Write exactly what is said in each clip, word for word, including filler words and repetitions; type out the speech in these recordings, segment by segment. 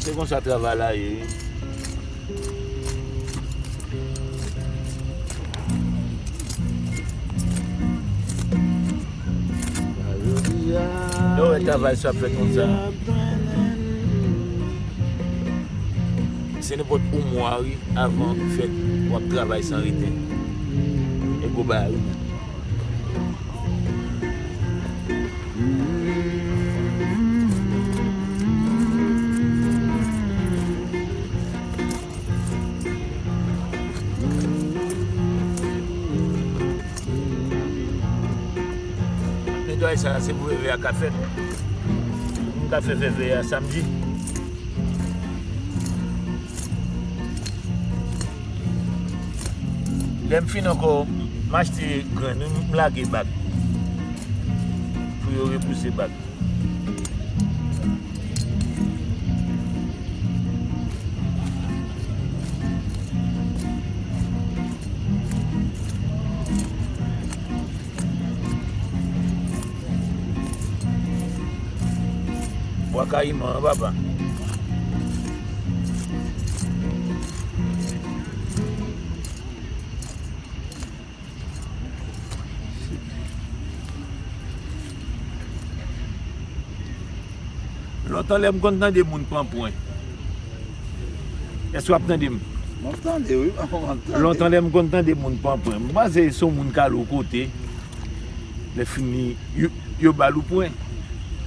Se konsa travay la ye, wi. Lè w wè travay sa ap fèt konsa, se nenpòt yon mwa, wi, avan fèt, w ap travay san rete. E gwo bagay, wi. Netwayaj sa a, se pou vèvè a ka fèt. M ka fè vèvè a samdi. Lè m fin ankò, m achte grenn, m lage bak. Pou yo repouse bak. Bwa kayiman an, papa. Lontan lè m konn tande moun pran pwen. Èske w ap tande m? M ap tande, wi, papa, m ap tande. Lontan lè m konn tande moun pran pwen. M panse se yon moun k al yon kote, lè fini, yo, yo ba l yon pwen.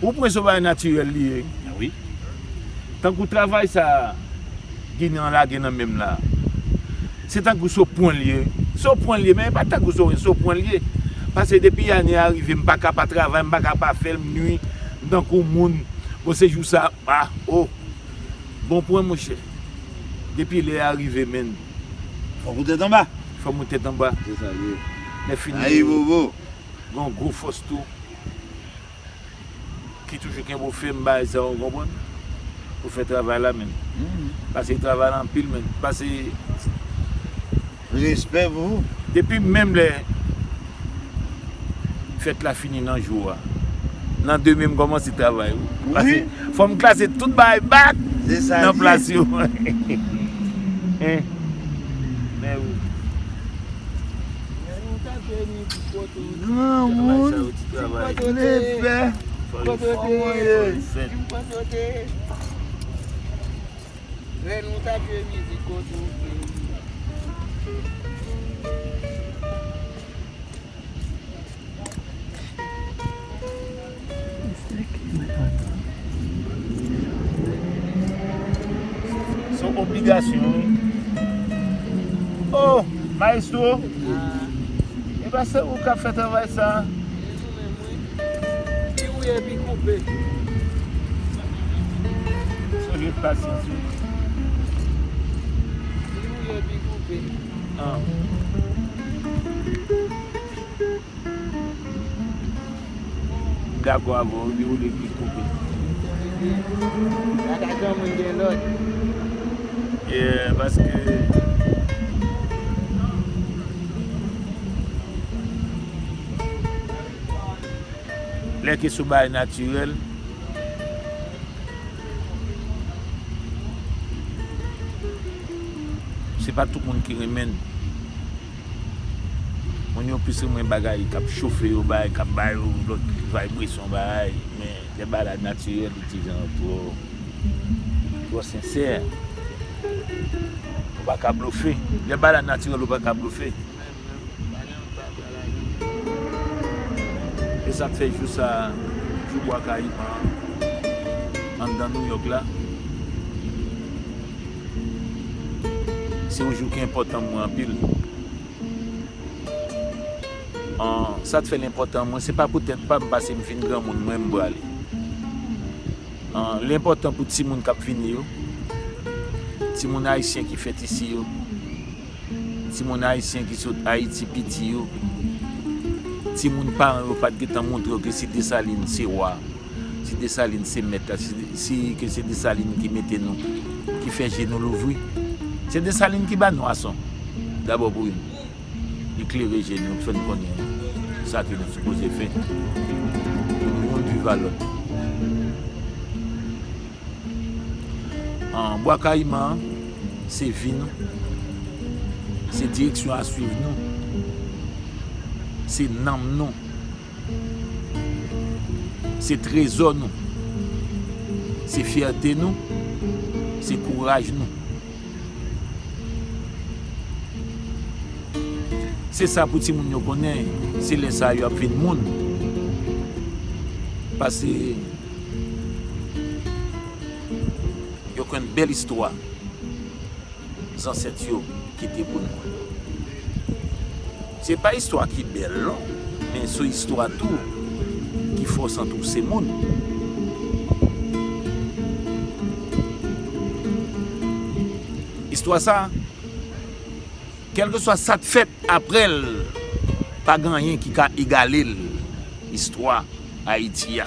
Yon pwen se yon bagay natirèl li ye. A wi. Tankou travay sa a, Ginen an lage nan men m la. Se tankou se yon pwen l ye. Se yon pwen l ye, men e pa tankou se yon, se yon pwen l ye. Paske depi ane a rive, m pa ka pa travay, m pa ka pa fè l, m nwi, m tankou moun. Bon, se jou sa, ah, oh. Bon pwen, monchè. Depi lè a rive, menn. Fò w tèt anba. Fò m tèt anba. Se sa l ye. Lè fini, ayi, bobo. Gen yon gwo fòs tou. Ki toujou kenbe w fèm, bagay sa, w konprann? Pou fè travay la, menn. Mhm. Paske travay la anpil, menn. Paske respè pou ou. Depi menm lè fèt la fini nan jou a, nan demen m kòmanse travay, wi. Wi. Paske fò m klase tout bagay bak nan plas yo. Se sa l ye. Hein? Men wi. Granmoun, lepè. Kote w te ye? Kote w te ye? Lè nou t ap jwe mizik, kote w te ye? Se yon obligasyon, wi. Oh, maestro! E pa se ou k ap fè travay sa a? Pi wouye, pi koupe. Se yon jwèt pasyans, wi. Pi wouye, pi koupe. Ah. M dakò avè w, wi, ou di ki koupe. Pa ka granmoun gen lòd. Yeah, paske lè ke sou bagay natirèl, se pa tout moun ki renmen l. Moun yo plis renmen bagay k ap chofe yo, bagay k ap ba yo lòt vaybrasyon, bagay. Men lè bagay la natirèl, li ti jan twò, twò sensè. Ou pa ka blofe. Lè bagay la natirèl, ou pa ka blofe. E sa k fè jou sa a, jou Bwa Kayiman an, anndan Nouyòk la, se yon jou ki enpòtan pou mwen anpil. An, sa t fè l enpòtan mwen, se pa poutèt pa m, paske m fin granmoun, mwen, m prale. An, l enpòtan pou timoun k ap vini yo, timoun ayisyen ki fèt isi yo, timoun ayisyen ki sot Ayiti piti yo, timoun paran yo pa t gentan montre yo ke si Desalin se wa, si Desalin se mèt la, si, si ke se Desalin ki mete nou, ki fè je nou louvri. Se Desalin ki ba nou ason, dabò pou youn. Li klere je nou, fè n konnen sa ke nou sipoze fè pou nou youn viv a lòt. An, Bwa Kayiman, se vi nou. Se direksyon a swiv nou. Se nanm nou. Se trezò nou. Se fyète nou. Se kouraj nou. Se sa pou timoun yo konnen, se lè sa yo ap vin moun. Paske yo konn bèl istwa zansèt yo kite pou nou. Se pa istwa ki bèl, non, men se istwa tou ki fè w santi w se moun. Istwa sa, kèlkeswa sa t fèt apre l, pa gen anyen ki ka egale l, istwa Ayiti a.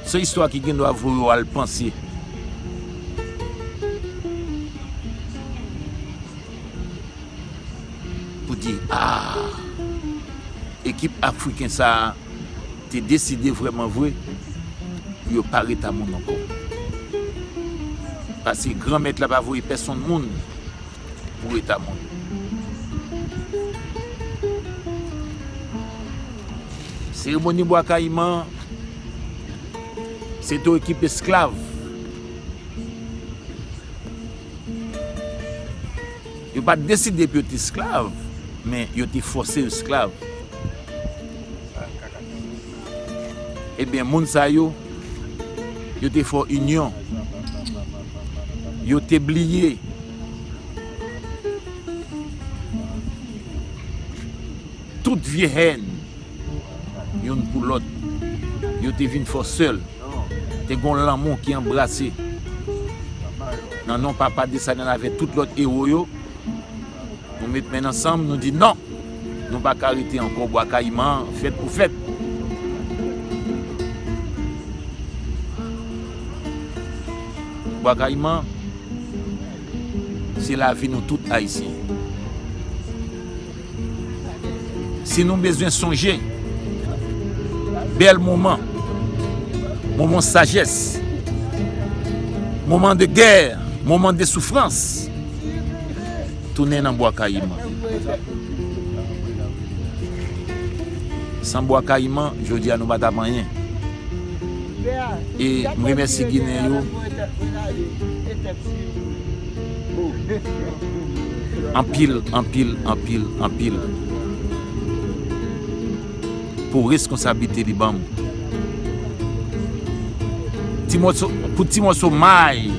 Se istwa ki gen dwa voye w al panse. Pou di, ah, ekip afriken sa a te deside vrèman vre pou yo pa ret a moun ankò. Paske Granmèt la pa voye pèsonn moun pou ret a moun. Seremoni Bwa Kayiman, se te yon ekip esklav. Yo pa t deside pou yo te esklav, men yo te fòse yo esklav. Ebyen, moun sa yo, yo te fè inyon. Yo te bliye tout vye hèn youn pou lòt. Yo te vin fò sèl. Te gon lanmou ki anbrase. Nan non Papa Desalin avèk tout lòt ewo yo, nou met men ansanm, nou di non! Nou pa ka rete ankò, Bwa Kayiman fèt pou fèt. Bwa Kayiman, se lavi nou tout Ayisyen. Si nou bezwen sonje bèl moman, moman sajès, moman de gè, moman de soufrans, tounen nan Bwa Kayiman. San Bwa Kayiman, jodi a nou pa t ap anyen. E m remèsye Ginen yo anpil, anpil, anpil, anpil pou reskonsablite li ban m. Ti mòso, pou ti mòso may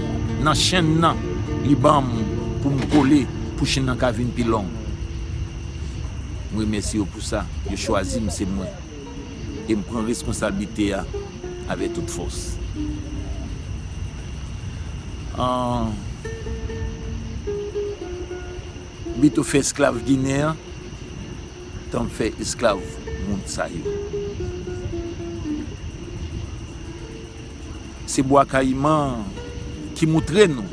nan chenn nan li ban m pou m kole, pou chenn nan ka vin pi long. M remèsye yo pou sa. Yo chwazi m, se mwen. E m pran reskonsablite a avèk tout fòs. An, Bito fè esklav Ginen an, tan m fè esklav moun sa yo. Se Bwa Kayiman ki moutre nou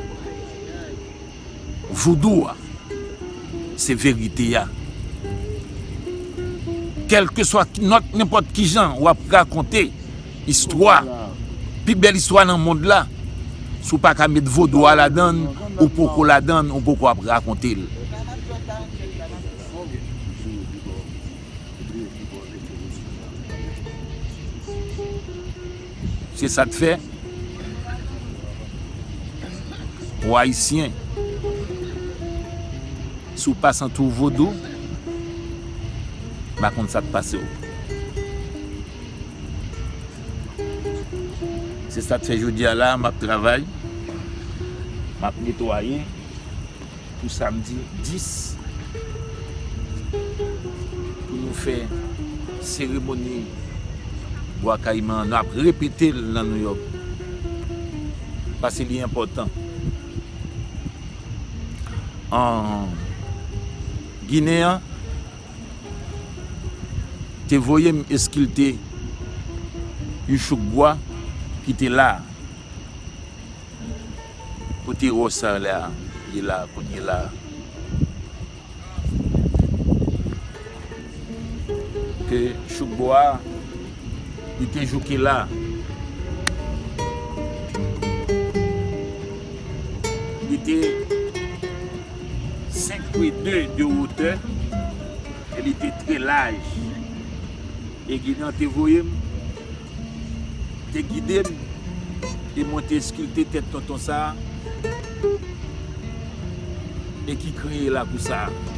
Vodou a, se verite a. Kèlkeswa ki, nòt, nenpòt ki jan w ap rakonte istwa, pi bèl istwa nan mond la, si w pa ka met vodou a ladan l, ou poko ladan l, ou poko ap rakonte l. Se sa k fè, w Ayisyen, si w pa santi w vodou, m pa konn sa k pase w. Se sa k fè jodi a la, m ap travay, m ap netwaye pou samdi dis, pou nou fè seremoni Bwa Kayiman an. Nou ap repete l nan Nouyòk, paske li enpòtan. An, Ginen an te voye m eskilte yon chouk bwa ki te la a. Kote wòch sa la ye la, kounye la? Ke chouk bwa a, li te jouke la. Li te senk pye de de wotè e li te trè laj. E Ginen an te voye m, te gide m, e mwen te eskilte tèt tonton sa a, e ki kreye lakou sa a.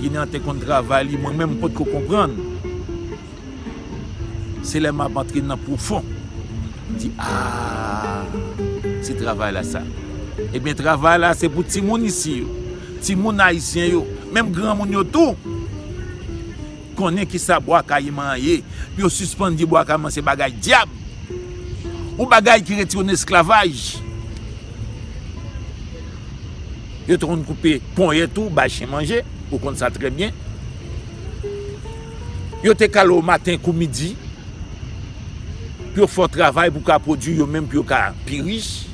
Ginen an te konn travay li, mwen menm m potko konprann. Se lè m ap antre nan pwofon, m di, "A, se travay la sa." Ebyen, travay la se pou timoun isi yo, timoun ayisyen yo, menm granmoun yo tou. Konnen kisa Bwa Kayiman an ye, pou yo sispann di Bwa Kayiman se bagay dyab, yon bagay ki retire w nan esklavaj. Yo te konn koupe ponyèt ou, bay chen manje, ou konn sa trè byen. Yo te kale w maten kou midi, pou yo fè w travay pou w ka pwodui, yo menm pou yo ka pi rich.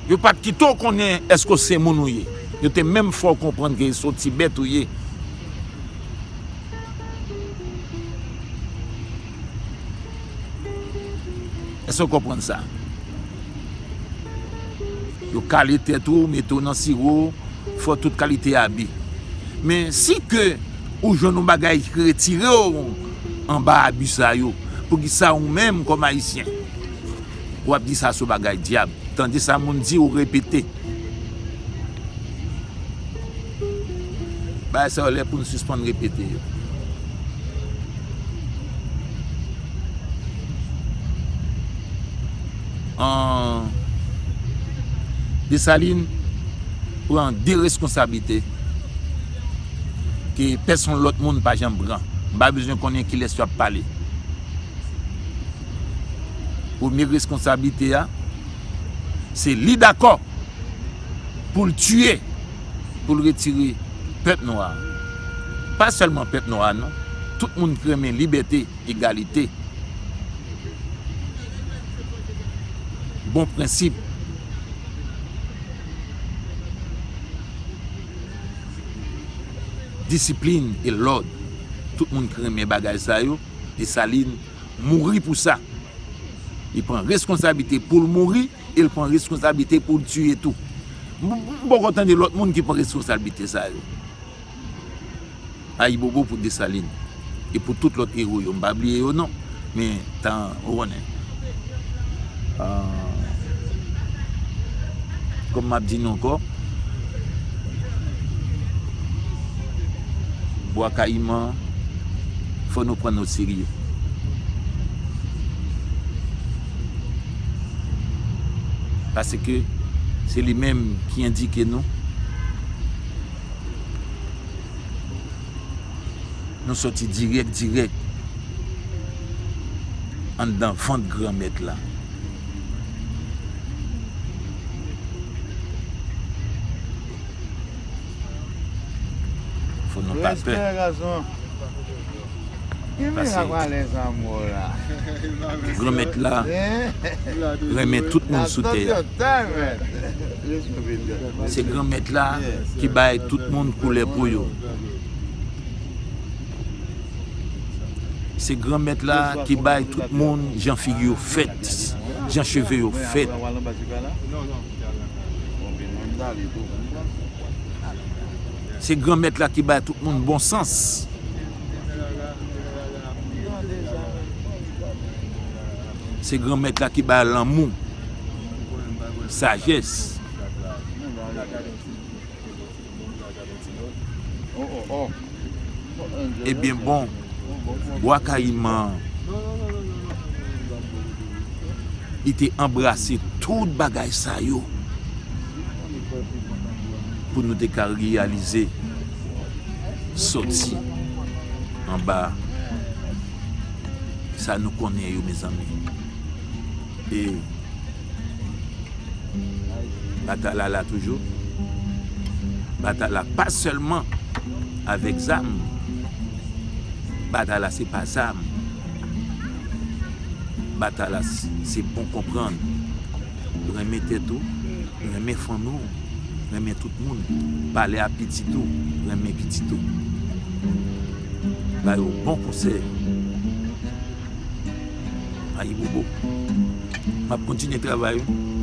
Yo pa t kite w konnen èske w se moun ou ye. Yo te menm fè w konprann ke se yon ti bèt ou ye. Èske w konprann sa? Yo kale tèt ou, mete w nan siwo, fè w tout kalite abi. Men si ke ou jwenn yon bagay ki retire w anba abi sa yo, poukisa ou menm kòm ayisyen, w ap di sa se yon bagay dyab? Tande sa moun di, ou repete. Bagay sa yo lè pou n sispann repete yo. An, Desalin pran de reskonsablite ke pèsonn lòt moun pa janm pran. M pa bezwen konnen kilès y ap pale. Premye reskonsablite a, se li dakò pou l tiye, pou l retire pèp nwa a. Pa sèlman pèp nwa a non, tout moun ki renmen libète, egalite, bon prensip, disiplin e lòd. Tout moun ki renmen bagay sa yo, Desalin mouri pou sa. Li pran reskonsablite pou l mouri e l pran reskonsablite pou l tiye tou. M, m poko tande lòt moun ki pran reskonsablite sa yo. Ayibobo pou Desalin e pou tout lòt ewo yo. M pa bliye yo non, men tan, ou konnen. Ah, kòm m ap di nou ankò, Bwa Kayiman, fò nou pran nou serye. Paske se li menm ki endike nou nou sòti dirèk, dirèk anndan vant Granmèt la. Fò nou pa pè. Respè, gason. Ki mirak pale zanmo la? Granmèt la renmen tout moun sou tè a. Se Granmèt la ki bay tout moun koulè po yo. Se Granmèt la ki bay tout moun jan figi yo fèt, jan cheve yo fèt. Se Granmèt la ki bay tout moun bon sans. Se Granmèt la ki bay lanmou, sajès. Ebyen bon, Bwa Kayiman, li te anbrase tout bagay sa yo pou nou te ka reyalize sòti anba sa nou konnen yo, mezanmi. E batay la la toujou. Batay la pa sèlman avèk zam. Batay la se pa zam. Batay la se, se bon konprann. Renmen tèt ou. Renmen fanmi w, renmen tout moun. Pale a pitit ou, renmen pitit ou. Ba yo bon konsèy. Ayibobo. M ap kontinye travay wi.